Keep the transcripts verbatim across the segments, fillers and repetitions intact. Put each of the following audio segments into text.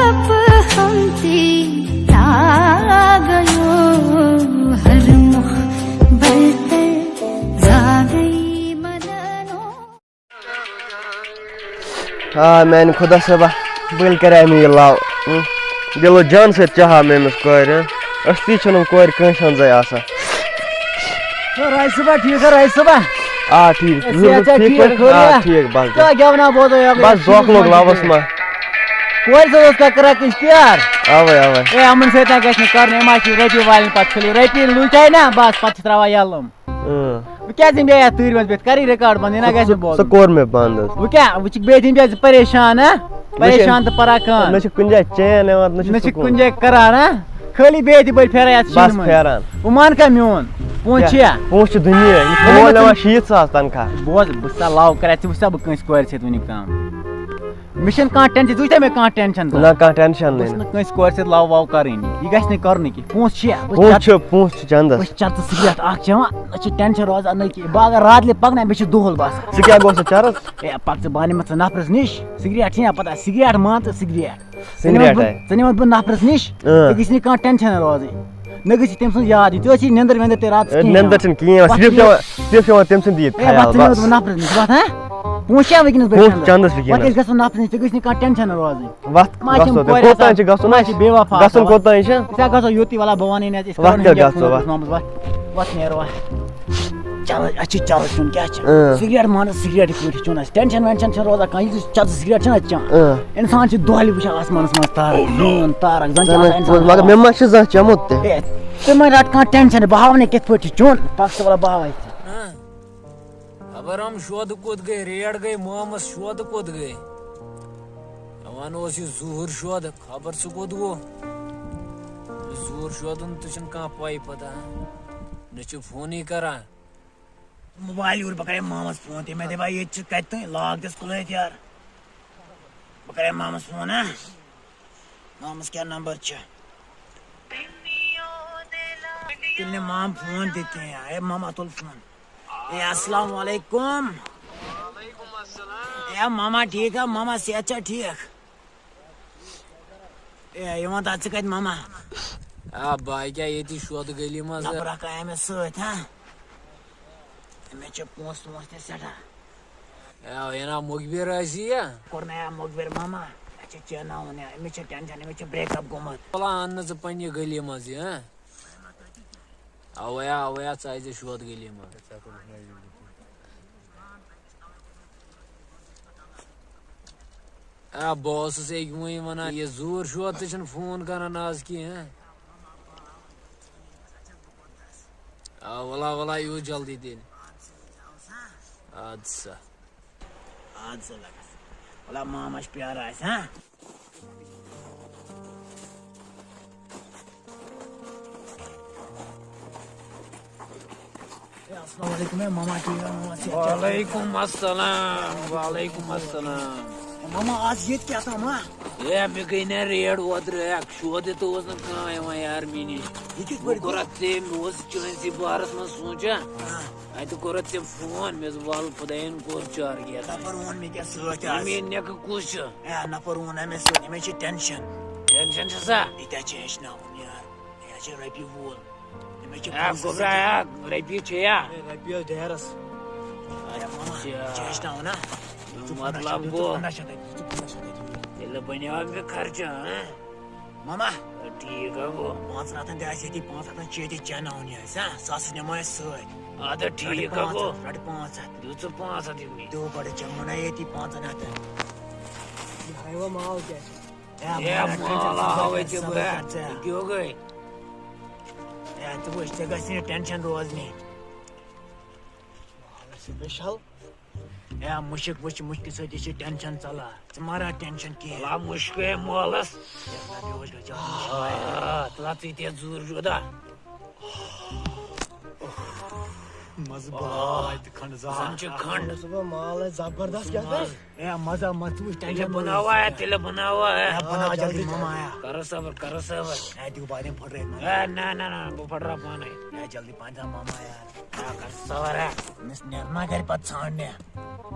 اب ہم پیتا گیو ہر مخبر تر زادئی مدنو۔ آ، میانہِ خۄدا صٲبا، بٔلۍ کَرے مےٚ یہِ love۔ ہٕم، دِلو جان سۭتۍ چاہا مےٚ أمِس کورِ۔ ہٕم، أسۍ تہِ چھِنہٕ یِم کورِ کٲنٛسہِ ہٕنٛزے آسان۔ ہے، راجہِ صٲبا، ٹھیٖک ہا، راجہِ صٲبا؟ آ، ٹھیٖک۔ ہے، صحت چھا ٹھیٖک ٹھیٖک، پٲٹھۍ؟ خٲرٕے آ، ہا؟ ٹھیٖک، بس۔ کیٛاہ گٮ۪ونا بوزو یورٕ؟ بس، دۄکھ لوٚگ love-س منٛز۔ کورِ زٕ اوس کا کران کٲنٛسہِ پیار؟ اوے، اوے۔ ہے، یِمن سۭتۍ نہ گژھِ نہٕ کرُن، یِم ہا چھِ رۄپیہِ والٮ۪ن پتہٕ کھٔلِو۔ رۄپیہِ لُچاے نہ، بس، پتہٕ چھِ تراوان یَلہٕ یِم۔ اۭں۔ بہٕ کیٛازِ یِمہٕ بیٚیہِ یَتھ تۭرِ منٛز بِہِتھ؟ کَرٕے record بنٛد، یہِ نہ سُہ، گژھِ نہٕ سُہ بوزُن۔ کوٚر مےٚ بنٛد حظ۔ وۄنۍ کیٛاہ، وۄنۍ چھِکھ بِہِتھ یِم بیٚیہِ پریشان، ہا؟ مےٚ چھِ، پریشان تہٕ پراکان۔ نہ چھِکھ کُنہِ جایہِ چین یِوان، نہ چھُکھ نہ چھِ سکوٗن۔ کُنہِ جایہِ قرار، ہا؟ خٲلی بِہِتھ یِپٲرۍ پھیران یَتھ بس شیٖنہٕ منٛز۔ پھیران۔ وۄنۍ مان کانٛہہ میون، پونٛسہٕ کیٛاہ؟ چھِیا؟ پونٛسہٕ چھِ دُنیا، یہِ چھُ وۄنۍ مول ما نِوان شیٖتھ ساس تنخواہ۔ بوز، بہٕ چھُسا love کران، ژٕ وٕچھسا بہٕ کٲنٛسہِ کورِ سۭتۍ وٕنیُک تام؟ مےٚ چھَنہٕ کانٛہہ tension، ژٕ وٕچھتھا مےٚ کانٛہہ tension زانٛہہ؟ نہ، کانٛہہ tension بہٕ نہٕ۔ چھُس نہٕ کٲنٛسہِ کورِ سۭتۍ love وو کَرٕنۍ۔ یہِ گژھِ نہٕ کَرُن کینٛہہ۔ پونٛسہٕ چھِیا؟ بہٕ پونٛسہٕ چھَ-، چھُ، پونٛسہٕ چھُ چَندَس۔ بہٕ چھُس چَرٕ ژٕ سِگریٹ اَکھ چٮ۪وان، نہ چھِ tension روزان، نہ کینٛہہ۔ بہٕ اگر راتلہِ پَکناوٕ، مےٚ چھِ دُہُل باسان۔ ژٕ کیٛاہ گوٚو سا چَرَس؟ ہے، پَکھ ژٕ، بہٕ اَنہٕ مےٚ ژٕ نفرَس نِش۔ سِگریٹ چھِی نہ پَتہ، سِگریٹ مان ژٕ سِگریٹ۔ ژٕ نِمَتھ سِگریٹَے۔ بہٕ، ژٕ نِمَتھ بہٕ نفرَس نِش، اۭں۔ ژےٚ گژھِ نہٕ کانٛہہ tension روزٕنۍ۔ نہ گژھِ تٔمۍ سٕنٛز یاد یِنۍ۔ ژےٚ ٲسی نٮ۪نٛدٕر وٮ۪نٛدٕر تہِ راتَس ہے، کِہیٖنۍ نٮ۪نٛدٕر یِوان۔ چھَنہٕ کِہیٖنۍ یِوان، وَتھ صرف چھِ یِوان، صرف چھِ یِوان تٔمۍ سٕنٛدی یوت ہے، خیال، وَتھ ژٕ نِمَتھ بَس۔ بہٕ نفرَس نِش، وَتھ، ہا؟ پونٛسہٕ چھا وٕنکیٚنَس بٔرِتھ پونٛسہٕ اَنٛدَر؟ چَندَس وٕنکیٚنَس۔ وَتھ گژھِ گژھُن نفرَس نِش، ژےٚ گژھِ نہٕ کانٛہہ tension روزٕنۍ۔ گژھو تیٚلہِ۔ وۄنۍ کوٚت تام چھِ گژھُن وۄنۍ اَسہِ؟ چھِ بے وفا گژھُن آسان۔ کوٚت تام چھِ؟ أسۍ ہا گژھو یوٚتُے، وَلہ بہٕ وَنَے نہٕ اَسہِ، أسۍ وَتھ کَرو نہٕ کیٛاہ وٕنکیٚن گژھو فون وۄنۍ؟ أکِس مامَس، وَتھ، وَتھ نیرو وۄنۍ۔ چلو، اَسہِ چھِ چلو کھیوٚن، کیٛاہ چھِ؟ اۭں۔ سِگریٹ مان ژٕ، سِگریٹ کِتھ پٲٹھۍ چھُ چیوٚن اَسہِ؟ tension وٮ۪نشَن چھِنہٕ روزان کانٛہہ، یُس یہِ چَتھ سِگریٹ چھِنہ چٮ۪وان۔ اۭں۔ اِنسان چھِ دۄہلہِ وٕچھان آسمانَس منٛز تارٕ، زوٗن، تارَک، زَن چھِ چلو، آسان اِنسان مگر مےٚ ما چھِ زانٛہہ چیوٚمُت تہِ؟ ہے، ژٕ مہ رَٹ کانٛہہ tension، بہٕ ہاوَے نہٕ کِتھ پٲٹھۍ چھُ چیوٚن، پَکھ ژٕ وَلہٕ بہٕ ہاوَے ژےٚ۔ ہاں۔ خبر یِم شودٕ کوٚت گٔے، ریڈ گٔے، محمد شودٕ کوٚت گٔے؟ وَنان اوس یہِ ظہوٗر شودٕ، خبر سُہ کوٚت گوٚو؟ یہِ ظہوٗر شودُن تہِ چھُنہٕ کانٛہہ پَے پَتہ، نہ چھُ فونٕے کران۔ موبایل یور، بہٕ کَرے مامَس فون، تٔمۍ مےٚ دَپے ییٚتہِ چھِ کَتہِ تام، لاگ دِس کُلٲیِتھ یارٕ۔ بہٕ کَرے مامَس فون، ہا؟ مامَس کیٛاہ نمبر چھُ؟ تیٚلہِ نہٕ مام فون تہِ کینٛہہ۔ اے ماما، تُل فون۔ اے، السلام علیکم۔ وعلیکم السلام۔ اے ماما، ٹھیٖک ہا؟ ماما، صحت چھا ٹھیٖک؟ اے، یہِ وَن تہٕ، ژٕ کَتہِ ماما؟ آ، بہٕ ہا کیٛاہ ییٚتی شودٕ گٔلی منٛز۔ نفرا کانٛہہ مےٚ سۭتۍ، ہا؟ مےٚ چھِ پونٛسہٕ وونٛسہٕ تہِ سٮ۪ٹھاہ۔ اے، یہِ نا مُخبِر آسی یا؟ کوٚر مےٚ یا مُخبِر ماما، اَسہِ چھِ چیناوُن یا، أمِس چھِ tension، أمِس چھِ break up گوٚمُت۔ وَلہٕ اَن نہٕ ژٕ پنٛنہِ گٔلی منٛز یہِ، ہا؟ اَوَے، اَوَے، ژٕ آیہِ زِ شودٕ گٔلی منٛز۔ آ، بہٕ اوسُس أکۍ وُنۍ وَنان، یہِ زوٗر شور تہِ چھُنہٕ فون کران آز کینٛہہ۔ آ، وَلا، وَلا، یوٗت جلدی تیٚلہِ۔ اَدٕ سا۔ اَدٕ سا لَگَس۔ وَلا، مامَس پیارٕ آسہِ، ہا؟ اے، السلام علیکم، اے، ماما، ٹھیٖک چھا؟ ماما، صحت چھا؟ وعلیکم السلام، وعلیکم السلام۔ اے، ماما، آز ییٚتہِ کیٛاہ تام، ہا؟ اے، مےٚ گٔے نا ریڈ اوترٕ، اکھ شودٕ تہِ اوس نہٕ کانٛہہ یِوان یار مےٚ نِش۔ یہِ کِتھ پٲٹھۍ وۄنۍ کوٚر گوٚو؟ اَتھ ژےٚ، مےٚ اوس چٲنۍسٕے بارَس منٛز سونٛچان۔ ہاں۔ اَتہِ کوٚر اَتھ ژےٚ فون، مےٚ دوٚپ، وَلہٕ خۄدایَن کوٚر چارٕ کیٛاہ تام۔ نفر ووٚن مےٚ کیٛاہ سۭتۍ آز۔ مےٚ نٮ۪کہٕ کُس چھُ؟ اے، نفر ووٚن مےٚ سۭتۍ، أمِس چھِ tension۔ Tension چھِ سا؟ یہِ تہِ چھِ ہیٚچھناوُن یار۔ یہِ حظ چھِ رۄپیہِ وول۔ أمِس چھِ اے، پونٛسہٕ گوٚبرا، سۭتۍ۔ اے، رۄپیہِ چھِ یا؟ اے، رۄپیہِ ٲس ڈیرس۔ اے، ماما، اچھا۔ یہِ چھِ ہیٚچھناوُن، ہا؟ مطلب گوٚو؟ پنٛداہ شیٚتھ رۄپیہِ، پنٛداہ شیٚتھ رۄپیہِ۔ تیٚلہِ بنیو مےٚ خرچہٕ، ہاں؟ ماما۔ ٹھیٖک ہا گوٚو۔ پانٛژن ہتن تہِ آسہِ ییٚتی، پانٛژھ ہتن چھِ ییٚتی چیناوُن یہِ اَسہِ، ہا؟ ساسس نِمو أسۍ سۭتۍ۔ اَدٕ ٹھیٖک ہا گوٚو۔ رَٹہٕ پانٛژھ ہتھ، رَٹہٕ پانٛژھ ہتھ۔ دِیِو ژٕ پانٛژھ ہتھ یِمنٕے۔ دِیِو گۄڈٕ چٮ۪مو نا ییٚتی پانٛژن ہتن۔ یہِ ہاے وۄنۍ مال کیٛاہ چھُ؟ اے، اے، ماما، مال ٹینشن ہاوے ژےٚ، ژےٚ بہٕ۔ ژےٚ۔ یہِ کیٛاہ گوٚو؟ اے، ژٕ وٕچھ، ژےٚ گژھِ نہٕ ٹینشن روزنہِ۔ مال چھُ special۔ اے، مُشک وٕچھ، مُشکہِ سۭتۍ چھِ ٹینشن ژلان۔ ژٕ مہ رَٹ ٹینشن کِہیٖنۍ۔ وَلا مُشکٕے مالس۔ یَتھ نہ بیوش گژھِ آ، تُلان ژٕ یہِ تہِ زوٗر جُدا۔ مزٕ آ۔ بلاے تہٕ کھنٛڈ زٕ ہتھ۔ زَن چھِ کھنٛڈ۔ ژٕ گوٚو مال اَسہِ زبردست کیٛاہ تہٕ؟ اے، مزٕ ہا، مزٕ، ژٕ وٕچھ تیٚلہِ ٹینشن بناوہا، مزٕ۔ تیٚلہِ بناوہا۔ اے، بناو آ، جلدی جلدی ماما، کر۔ اے۔ کر صبر، کر صبر۔ اے، دِیِو بہٕ اَتٮ۪ن پھٕٹرٲیِتھ، ماما۔ اے، نہ، نہ، نہ، بہٕ پھٕٹراو پانے۔ اے، جلدی پہن تھاو ماما، یار۔ اے، کر صبر، اے۔ أمِس نیرٕ نا گرِ پتہٕ ژھانٛڈنہِ۔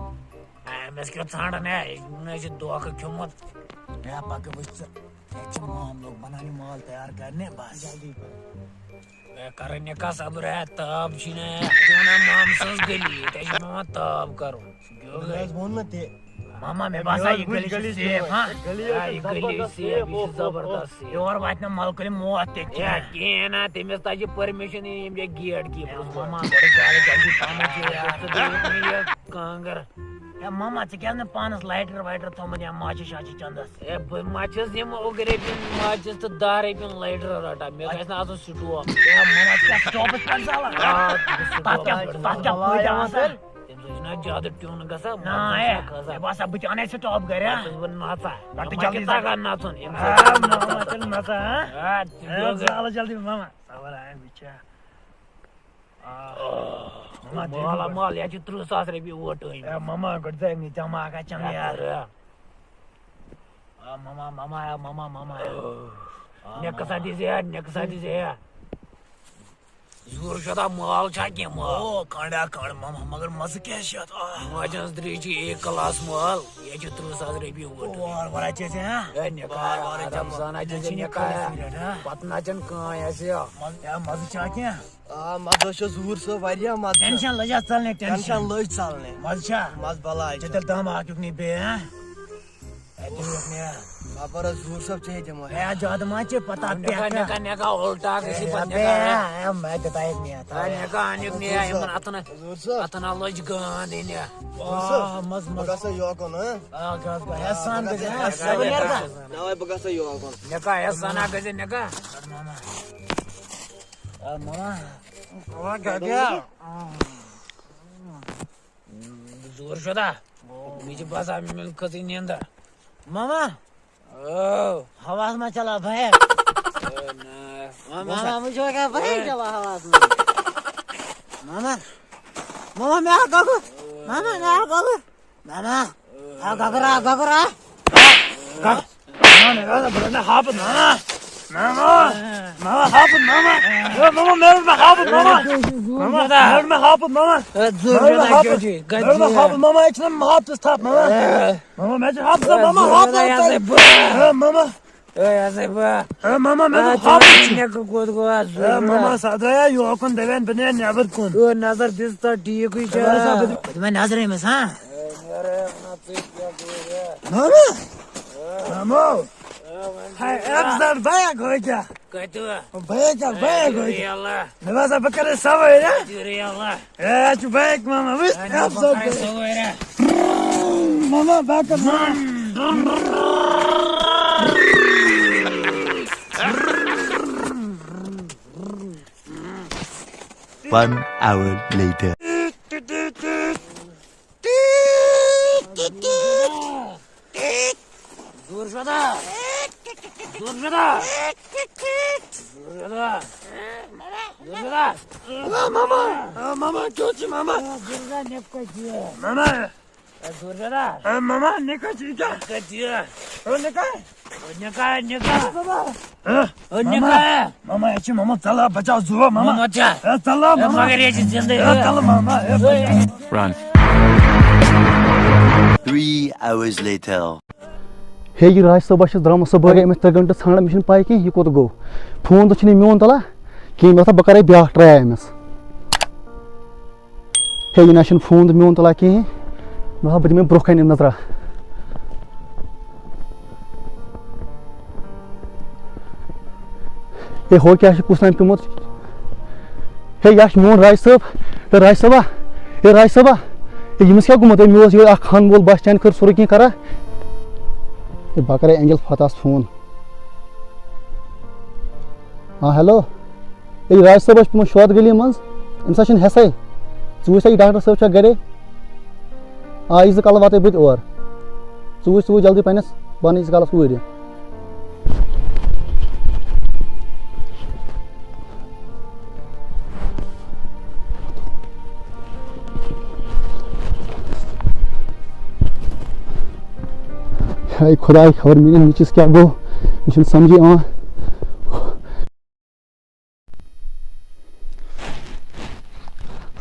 اے، أمِس کیٛاہ ژھانٛڈن، اے؟ أمۍ چھُ دھوکہٕ کھیوٚمُت۔ اے، پکہٕ وٕچھ ژٕ۔ ییٚتہِ چھِ مام لوگ بناونہِ مال تیار کرنہِ، بس۔ جلدی پہن۔ اے، کرٕ نکاح صبر ہے، تاب چھُے نہ، یتھ چھِ ونان مامہٕ سٕنٛز گلی، ییٚتہِ چھُ پٮ۪وان تاب کرُن۔ مےٚ حظ ووٚن نہ تہِ۔ ماما، مےٚ باسان، یہِ گلی چھِ سیف، ہاں؟ گلی حظ آ، چھِ یہِ گلی چھِ زبردست سیف، یہِ چھِ سیف۔ اوہ، اوہ، زبردست اوہ۔ سیف۔ یور واتہِ نہٕ ملکہٕ مۄہت تہِ کینٛہہ۔ ہے، کِہیٖنۍ نہ، تٔمِس تہِ چھِ پٔرمِشن، یِم چھِ گیٹ کیٖپرَس اے، ماما، گۄڈٕ زیادٕ جلدی پہمتھ یہِ۔ ژٕ دِیِو مےٚ یہِ کانٛگٕر۔ اے ماما، ژٕ کیٛازِ نہٕ پانس لایٹر وایٹر تھوٚمُت یا ماچہِ شاچہِ چندس؟ اے، بہٕ ما چھُس یِم اوٚگرِ رۄپیَن ماچِس تہٕ دَہ رۄپیَن لایٹر رٹان؟ مےٚ گژھِ نہٕ آسُن سٹوپ۔ اے ماما، ژٕ کیٛاہ سٹوپس پٮ۪ٹھ زالان؟ آ، بہٕ چھُس تَتھ کیٛاہ، سٹوپ۔ تَتھ کیٛاہ فٲیدٕ آسان؟ تَمہِ سۭتۍ چھُنہ زیادٕ ٹیوٗن گژھان، نہ، مزٕ اے، چھُنہ کھسان۔ مےٚ باسان بہٕ تہِ اَنے سٹاپ گرِ، ہا؟ پَتہٕ چھُس بہٕ نژان۔ رَٹہٕ مےٚ ما جلدی چھِ تگان نژُن؟ اَمہِ آ، سۭتۍ چھُنہٕ ماما، نژان۔ تیٚلہِ نژان، ہا؟ آ، تیٚلہِ اے، گوٚو۔ زالہٕ جلدی ماما۔ صبر آے، بہٕ چھا۔ آ۔ آہ، ماما، مال ہا جلدی مال، یَتھ چھِ تٕرٛہ ساس رۄپیہِ ووٹ ٲمٕتۍ۔ اے، ماما، گۄڈٕ دِ مےٚ دٮ۪ماغ ہا چَم یَتھ یار۔ کَر۔ آ، ماما، ماما، اے، ماما، ماما، اے۔ آہ۔ آ، مےٚ کۭژاہ ماما۔ دِژ یار، مےٚ کۭژاہ دِژ یار۔ زور چھُ اَتھ، مال چھا کینٛہہ مال؟ او، کانٛڈا کانٛڈ، ماما، مگر مَزٕ کیٛاہ چھُ اَتھ؟ آہ۔ ماجہِ ہٕنٛز درٛے چھِ اے کلاس مال، یَتھ چھِ تٕرٛہ ساس رۄپیہِ ووٹ۔ وار وار اَتہِ چھِ أسۍ، ہا؟ اے، نِکاح وار وار اَتہِ آرام چھِ سان، اَتہِ چھِ مےٚ أسۍ چھِ نِکاح۔ نِکاح سۭتۍ، ہا؟ پَتہٕ نَژن کانٛہہ اَسہِ۔ مَزٕ، اے، مَزٕ چھا کینٛہہ؟ آ، مَزٕ حظ چھُ ظہوٗر صٲب، واریاہ مَزٕ چھُ۔ ٹینشن لٔج اَتھ ژَلنٕے، ٹینشن۔ ٹینشن لٔج ژَلنٕے۔ مَزٕ چھا؟ مَزٕ بَلاے ژےٚ چھُ۔ تیٚلہِ دَم اَکھ یُکنُے بیٚیہِ، ہا؟ اے، دِیِو یَتھ مےٚ۔ خبر حظ ظہوٗر صٲب ژےٚ دِمو۔ اے، زیادٕ ما چھِ پَتہ نِکاح، پٮ۪ٹھ؟ نِکاح، نِکاح اُلٹا گژھِ اے، پَتہٕ اے، نِکاح۔ اے، مےٚ دِتھ اَتہِ نِتھ۔ اے، نِکاح اَنیُک نِیا، ظہوٗر صٲب۔ یِمَن اَتھَن، ظہوٗر صٲب۔ اَتھَن ہا لٔج گانٛد یہِ نِیا۔ ظہوٗر صٲب، آ، مَزٕ، بہٕ مَزٕ۔ گژھٕ یوکُن، ہا؟ آ، گژھ، گژھ۔ احسان گژھِ، ہا؟ صبر کَر۔ نہ، وۄنۍ بہٕ گژھٕ یوکُن۔ نِکاح، احسان ہا گژھِ نِکاح۔ آ، ماما۔ آ، گژھ، گژھ۔ ظہوٗر شُدا، مےٚ چھِ باسان، مےٚ کھٔژٕے نیٚنٛدٕر۔ ماما، او۔ ہواہَس منٛز چلان بایِک۔ او، نہ۔ ماما، ماما، وٕچھو کیٛاہ بایِک چلان ہواہَس منٛز۔ ماما، ماما، مےٚ آو گۄگُر۔ ماما، مےٚ آو گۄگُر۔ ماما، آ گۄگُر، آ گۄگُر، آ۔ گۄگُر۔ ماما، مےٚ رَٹھ نہٕ ہاپُت، ماما۔ ماما، ماما، ہاپُت، ماما۔ اے، ماما، مےٚ رَٹھ نہٕ ہاپُت، ماما۔ ماما، مےٚ رَٹھ نہٕ ہاپُت، ماما۔ اے، ظہوٗر مےٚ رَٹھ نہٕ شُدا، ہاپُت۔ کیٛاہ چھُے؟ مےٚ رَٹھ نہٕ ہاپُت، ماما، یہِ چھُنہٕ ہاپتَس تھپھ، ماما۔ اے۔ ماما، مےٚ چھِ ہاپتَس تھپھ، ماما، اے، ظہوٗر ہاپُت۔ شُدا، یہِ ہسا بہٕ۔ A, mama. اے، یہِ ہسا بہٕ۔ اے، ماما، مےٚ اے، دوٚپ ژٕ ہاپُت وَن چھُ۔ مےٚ کوٚت گوٚو آز؟ اے، ماما، سا درٛایا یوکُن، دَپان بہٕ نیرٕ نٮ۪بر کُن۔ اے، نظر دِژ تَتھ ٹھیٖکٕے چھا؟ اے، سا بہٕ دِمہٕ۔ بہٕ دِمَے نظر أمِس، ہا؟ اے، نیرٕ، نہ ژٕ کیٛاہ گوٚو، A? Mama. A. Mama. A, وۄنۍ ہاے، ژٕ اَمہِ ساتہٕ بایِک گوٚو کیٛاہ؟ کَتہِ؟ بایِک کیٛاہ، بایِک گوٚو کیٛاہ؟ ریلا۔ مےٚ باسان، بہٕ کَرٕ سوٲرۍ، ہا؟ کَتہِ ریلا؟ اے، اَتہِ چھُ بایِک، ماما، وٕچھ، اَتہِ اَمہِ بہٕ ساتہٕ کَرٕ سوٲرۍ، ہا؟ ماما، بہٕ کَرٕ سوٲرۍ۔ One hour later. ٹیٖٹ، ٹیٖٹ، ٹیٖٹ، ٹیٖٹ۔ ظہوٗر شُدا۔ ظہوٗر شُدا۔ ظہوٗر شُدا۔ ظہوٗر شُدا۔ آ، ماما۔ آ، ماما، کیٛاہ چھُ، ماما؟ ظہوٗر شُدا، نٮ۪بر کَتہِ چھُ؟ ماما۔ اے، ظہوٗر شُدا۔ آ، ماما، نِکاح چھُ یہِ کیٛاہ؟ کَتہِ چھُ؟ آ، نِکاح۔ نِکاح، نِکاح۔ بابا۔ ہہ؟ او، ماما، نِکاح۔ ماما، یہِ چھِ ماما، ژَلہٕ ہا، بچاو زُو، ماما۔ ماما چھا؟ ہے، ژَلہٕ ہا، اے، ماما۔ مگر یہِ چھِ زِندٕ۔ ہے، ژَلہٕ، ماما۔ ہے، بچاو۔ Run. Three hours later. ہے، یہِ راج صٲب، بہٕ چھُس درٛامُت صُبحٲے أمِس ترٛےٚ گھنٹہٕ ژھانٛڈان، مےٚ چھُنہٕ پَے کینٛہہ، یہِ کوٚت گوٚو۔ فون تہِ چھُنہٕ یہِ میون تُلان کینٛہہ، مےٚ دوٚپ، بہٕ کَرَے بیٛاکھ try أمِس۔ ہے، یہِ نہ چھُنہٕ فون تہِ میون تُلان کِہیٖنۍ۔ مےٚ دوٚپ، بہٕ دِمہٕ أمۍ برٛونٛہہ کَنہِ نظرہ۔ ہے، ہو کیٛاہ چھُ کُس تام پیوٚمُت؟ ہے، یہِ ہا چھُ میون راج صٲب۔ ہے، راج صٲبا۔ ہے، راج صٲبا۔ ہے، ییٚمِس کیٛاہ گوٚمُت؟ ہے، مےٚ اوس یہِ اکھ خانہٕ وول، بہٕ آسہٕ چانہِ خٲطرٕ سورُے کینٛہہ کران۔ ہے، بہٕ کرے اینجل فتحس فون۔ ہاں، ہیلو۔ ہے، راج صٲب، أسۍ چھِ تِمن شوت گلی منٛز۔ أمِس ہا چھِنہٕ حٮ۪سَے۔ ژٕ وٕچھ سا، یہِ ڈاکٹر صٲب چھا گرے؟ آ، ییٖژٕ کالہٕ واتے بہٕ تہِ اور۔ ژٕ وٕچھ، ژٕ وٕچھ جلدی پنٛنِس، بہٕ اَنہٕ ییٖژٕ کالَس اوٗرۍ یہِ۔ ہے خۄداے، خبر میٛٲنِس نیٚچوِس کیٛاہ گوٚو، مےٚ چھُنہٕ سمجھے یِوان۔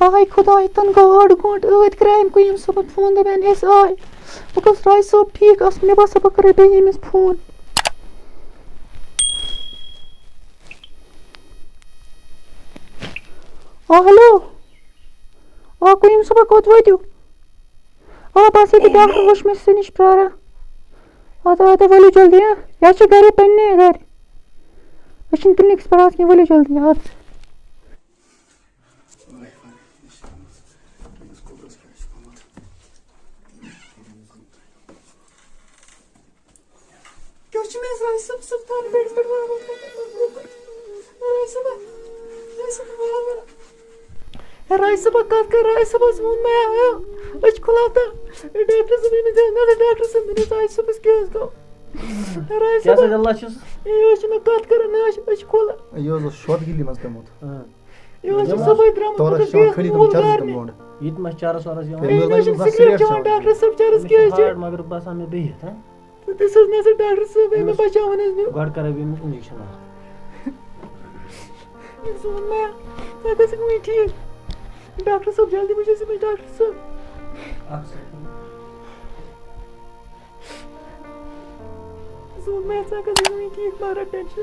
ہاے خۄداے، تَن گاڈ گوٚنٛڈ ٲدۍ کرٛایم قیوٗم صٲبَن فون، دَپان أسۍ آے۔ بہٕ گوٚژھ راج صٲب ٹھیٖک آسُن، مےٚ باسان بہٕ کَرَے بیٚیہِ أمِس فون۔ آ، ہیلو۔ آ، قیوم صٲبا، کوٚت وٲتِو؟ آ، بس ییٚتہِ ڈاکٹر وٕچھ مےٚ سُہ نِش پرٛاران۔ اَدٕ، اَدٕ، ؤلِو جلدی، ہا؟ یہِ حظ چھِ گَرے پنٛنہِ گَرِ۔ أسۍ چھِنہٕ کِلنِکَس پٮ۪ٹھ آز کینٛہہ، ؤلِو جلدی، اَدٕ۔ کیٛاہ چھُ مےٚ رایہِ صٲب، صٲب تھاونہٕ بیٚڈَس پٮ۪ٹھ وَنان؟ رایہِ صٲبا، رایہِ صٲبا، وَنان، وَنان۔ ہے، رایہِ صٲبا، کَتھ کَر؟ رایہِ صٲبَس ووٚن مےٚ، ہے، أسۍ چھِ کھُلاو تہٕ ڈاکٹر صٲب، ییٚمِس دِژ نظر، ڈاکٹر صٲب، مےٚ دوٚپ، رایہِ صٲبَس کیٛاہ حظ گوٚو؟ رایہِ کیٛاہ سا صٲبا۔ ڈَلَس چھُس؟ ہے، یہِ حظ چھِ مےٚ کَتھ کَران، مےٚ حظ چھِ، أسۍ چھِ کھُلہٕ۔ یہِ حظ اوس شوٹ گِلی منٛز پیوٚمُت۔ اۭں۔ یہِ حظ چھِ یِمَن صُبحٲے درٛامُت، تورَس بہٕ چھُس چھِ یِوان گٔیَس خٲلی تِم مول چرٕز گارنہِ۔ تِم لونٛڈٕ۔ ییٚتہِ ما چھِ چرٕز ورٕز یِوان؟ ہے، یِم حظ مےٚ چھِنہٕ وَنان سِگریٹ سِگریٹ چٮ۪وان، چٮ۪وان۔ ڈاکٹر صٲب، چرٕز أمِس چھِ کیٛازِ چھِ؟ ہارٹ مگر باسان مےٚ بِہِتھ، ہا؟ تہٕ تِژھ حظ نظر ڈاکٹر صٲب، ہے، مےٚ أمِس بچاوُن حظ نیوٗ۔ گۄڈٕ کَرو بہٕ أمِس اِنجَکشَن اَکھ۔ أمۍ سُنٛد مےٚ، ژٕ گژھکھ وٕنہِ ٹھیٖک۔ ڈاکٹر صٲب، جلدی وٕچھ حظ أمِس ڈاکٹر صٲب۔ اَکھ سٮ۪کَنٛڈ۔ زوٗن مےٚ ژٕ گژھکھ وٕنہِ ٹھیٖک، مہ رَٹ ٹٮ۪نشَن۔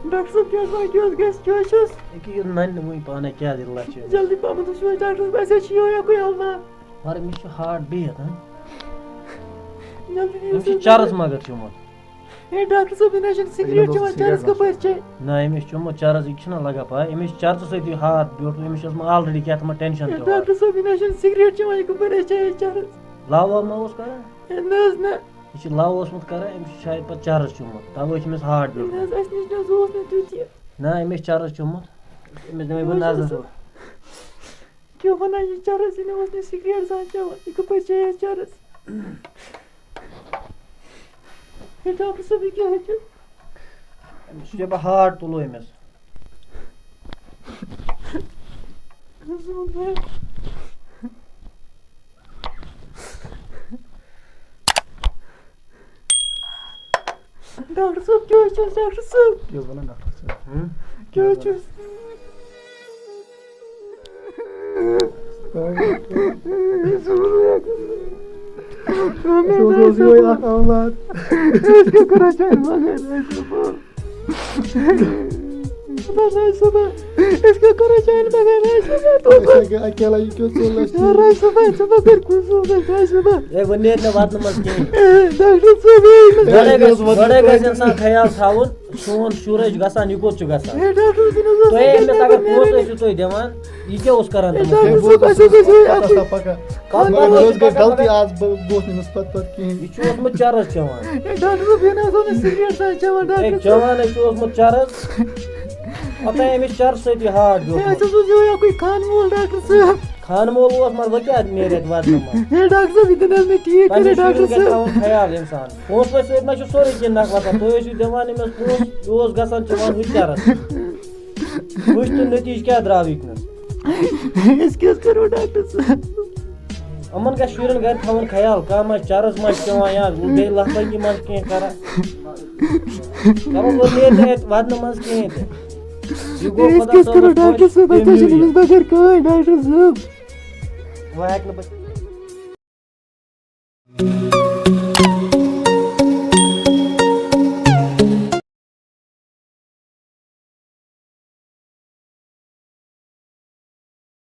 ڈاکٹر صٲب، کیٛاہ حظ وَنان، کیٛاہ حظ گژھِ، کیٛاہ حظ چھُس؟ ییٚکیٛاہ یہِ نَنہِ نہٕ وٕنہِ پانَے کیٛاہ دٔلیٖلہ چھِ۔ جلدی پَہمَتھ وٕچھِو حظ ڈاکٹر صٲب، اَسہِ حظ چھِ یِہوٚے اَکُے حل نا۔ مگر أمِس چھُ ہارٹ بِہِتھ، ہاں؟ جلدی دِیِو أمِس چھُ حظ چرٕز نظر۔ مگر چوٚمُت۔ ہے ڈاکٹر صٲب، یہِ نہ حظ چھُنہٕ سِگریٹ یِمَن اوس چٮ۪وان، سِگریٹ چرٕز کَپٲرۍ چیٚیہِ؟ نہ، أمِس چھُ چوٚمُت چرٕز، یہِ چھُنہ لَگان پَے، أمِس چھُ چرٕزٕ سۭتی ہارٹ بیوٗٹھمُت، أمِس چھُ ٲسمٕژ آلریڈی کیٛاہ تھامَتھ ٹٮ۪نشَن ہے تہِ ڈاکٹر ہارٹ۔ صٲب، یہِ نہ حظ چھُنہٕ سِگریٹ چٮ۪وان، یہِ کَپٲرۍ حظ چیٚیہِ چرٕز؟ لاو واو ما اوس کَران؟ ہے نہ حظ نہ۔ یہِ چھُ لاو اوسمُت کَران، أمِس چھُ شاید پَتہٕ چرٕز چوٚمُت، تَوَے چھُ أمِس ہارٹ نہ بیوٗٹھمُت۔ حظ، اَسہِ نِش نہ حظ اوس نہٕ تیُتھ یہِ۔ نہ، أمِس چھُ چرٕز چوٚمُت، أمِس دِمَے بہٕ یہِ حظ نظر۔ چھُ کیٛاہ وَنان یہِ چرٕز، یہِ نہ اوس نہٕ سِگریٹ زانٛہہ چٮ۪وان، یہِ کَپٲرۍ چیٚیہِ اَسہِ چرٕز؟ ہے ڈاکٹر صٲب، یہِ کیٛاہ حظ چھُ؟ أمِس چھُ دَپان ہارٹ تُلو أمِس۔ ڈاکٹر صٲب، کیٛاہ حظ چھُس ڈاکٹر صٲب؟ کیٛاہ وَنان ڈاکٹر صٲب؟ ہُم؟ کیٛاہ حظ چھُس؟ اَسہِ اوس یِہوٚے اَکھ اولاد۔ أسۍ کیٛاہ کَرو چانہِ بغٲر؟ أسۍ کیٛاہ کَرو چانہِ بغٲر؟ أسۍ کیٛاہ کَرو؟ أسۍ ہٮ۪کو اکیلا یہِ کیُتھ ژوٚل اَسہِ؟ رایہِ صٲبا، ژٕ ما کَر کُن سوز اَسہِ، رایہِ صٲبا۔ ہے، وۄنۍ نیرِ نہٕ وَدنہٕ منٛز کِہیٖنۍ۔ اے، ڈاکٹر صٲب، ہے، أمِس گۄڈَے گژھِ، گۄڈَے گژھِ اِنسان خیال تھاوُن، سون شُر حظ چھُ گژھان، یہِ کوٚت چھُ گژھان؟ ہے، ڈاکٹر صٲب، یہِ نہ حظ اوس تۄہے نہٕ مےٚ کینٛہہ، تَگان، پونٛسہٕ ٲسِو تُہۍ دِوان، یہِ کیٛاہ اوس کَران ہے، تِمَن؟ ڈاکٹر صٲب، اَسہِ حظ ٲسۍ یہِ پَتہٕ اَکُے۔ سا پَکان۔ کَتھ کَتھ پَتہٕ پَتہٕ حظ گٔے پَتہٕ غلطی پَتہٕ؟ آز، بہٕ گوس نہٕ أمِس پَتہٕ پَتہٕ کِہیٖنۍ۔ یہِ چھُ اوسمُت چرٕز چٮ۪وان۔ ہے، ڈاکٹر صٲب، یہِ نہ حظ اوس نہٕ سِگریٹ سان چٮ۪وان، ہے، ڈاکٹر صٲب۔ چٮ۪وان ہے چھُ اوسمُت چرٕز۔ پَتہٕ أمِس چرٕز سۭتی ہارٹ ہے، بیوٗٹھمُت۔ اَسہِ حظ اوس یِہوٚے اَکُے خانہٕ مول، ڈاکٹر صٲب۔ خانہٕ مول اوس، مگر وۄنۍ کیٛاہ نیرِ اَتہِ وَدنہٕ منٛز؟ ہے، ڈاکٹر صٲب، یہِ تہِ نہ حظ مےٚ ٹھیٖک کَرِ، پنٛنٮ۪ن ڈاکٹر شُرٮ۪ن گژھِ صٲب۔ تھاوُن خیال اِنسان۔ پونٛسہٕ وٲلۍ سۭتۍ ما چھُ سورُے کینٛہہ نَکھ وَسان؟ تُہۍ ٲسِو دِوان أمِس پونٛسہٕ، یہِ اوس گژھان چٮ۪وان ہُہ چرٕز۔ وٕچھ تہٕ نٔتیٖجہٕ کیٛاہ درٛاو ییٚتہِ نَس۔ أسۍ کیٛاہ حظ کَرو، ڈاکٹر صٲب؟ یِمَن گژھِ شُرٮ۪ن گَرِ تھاوُن خیال، کانٛہہ ما چرٕز ما چھُ چٮ۪وان یا بیٚیہِ لَفنگی ما چھُ کینٛہہ کَران۔ دَپان، وۄنۍ نیرِ نہٕ اَتہِ وَدنہٕ منٛز کِہیٖنۍ تہِ۔ یہِ گوٚو أسۍ خۄدا کیٛاہ حظ کَرو، صٲبَس ڈاکٹر خۄش، صٲب؟ اَسہِ تٔمۍ حظ چھِنہٕ یہِ۔ أمِس بغٲر کٕہٕنۍ، ڈاکٹر صٲب۔ وۄنۍ ہٮ۪کہٕ نہٕ بہٕ۔